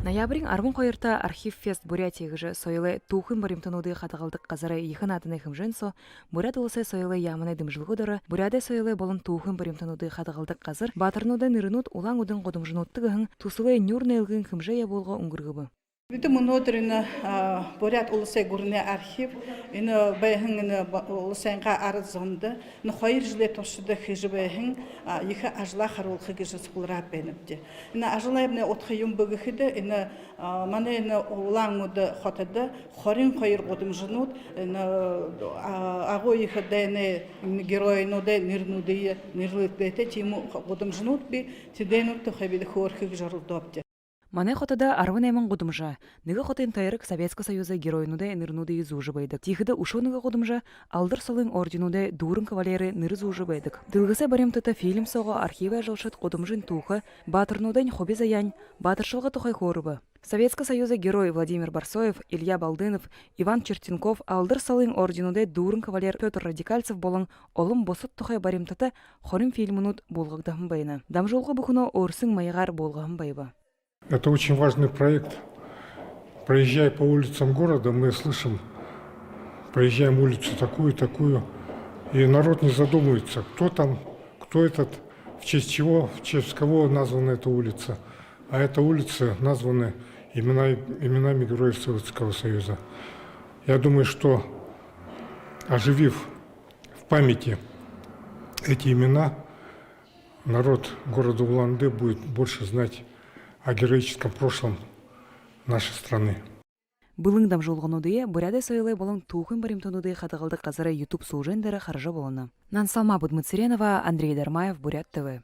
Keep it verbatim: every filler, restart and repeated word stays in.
Ноябриин арбан хоёрто «Архив-фест Бурятии» гэжэ соёлой түүхын баримтануудые хадагалдаг газарай ехэ нааданай хэмжээн соо Буряад Уласай соёлой яаманай дэмжэлгэ доро Буряадай соёлой болон түүхын баримтануудые хадагалдаг газар «Баатарнуудай нэрэнүүд Улаан-Үдын гудамжануудта» гэһэн түсэлэй нюур нээлгын хэмжээ ябуулга үнгэргэбэ. Бидэ мүнөөдэр энэ, а, Буряад Уласай гүрэнэй архив, энэ байһан энэ ба-, уласайнгаа арад зондо энэ хоёр жэлэй туршада хэжэ байһан, а, ехэ ажалаа харуулха гэжэ суглараад байнабди. Энэ ажалайнь удха юун бэ гэхэдэ, энэ, а, манай энэ Улаан-Үдэ хотодо хорин хоёр гудамжанууд, энэ, а, Агуу Ехэ дайнай энэ геройнуудай нэрэнүүдые нэрлэгдээтэй тиимэ гудамжанууд бии, тэдэнүүд тухай бидэ хөөрэхэ гэжэ оролдообди. Манай хотодо арбан найман гудамжа, нэгэ хотын тойрог Советскэ Союзай геройнуудай нэрэнүүдые зүүжэ байдаг. Тиихэдэ үшөө нэгэ гудамжа Алдар Солын орденуудай дүүрэн кавалерэй нэрэ зүүжэ байдаг. Дэлгэсэй баримтата фильм соогоо архивай ажалшад гудамжын түүхэ, баатарнуудай хуби заяан, баатаршалга тухай хөөрэбэ. Советскэ Союзай герой Владимир Барсоев, Илья Балдынов, Иван Чертенков, Алдар Солын орденуудай дүүрэн кавалер Пётр Радикальцев болон олон бусад тухай баримтата хорин фильмнүүд буулгагдаһан байна. Дамжуулга бүхэнөө өөрын маягаар буулгаһан байба. Это очень важный проект. Проезжая по улицам города, мы слышим, проезжаем улицу такую, такую, и народ не задумывается, кто там, кто этот, в честь чего, в честь кого названа эта улица. А эта улица названа имена, именами героев Советского Союза. Я думаю, что, оживив в памяти эти имена, народ города Улан-Удэ будет больше знать о героическом прошлом нашей страны. Бэлэн дамжуулгануудые Буряадай соёлой болон түүхын баримтануудые хадагалдаг газарай YouTube суужен дээрэ хаража болоно. Нансалма Будмыцыренова, Андрей Дармаев, Буряад ТВ.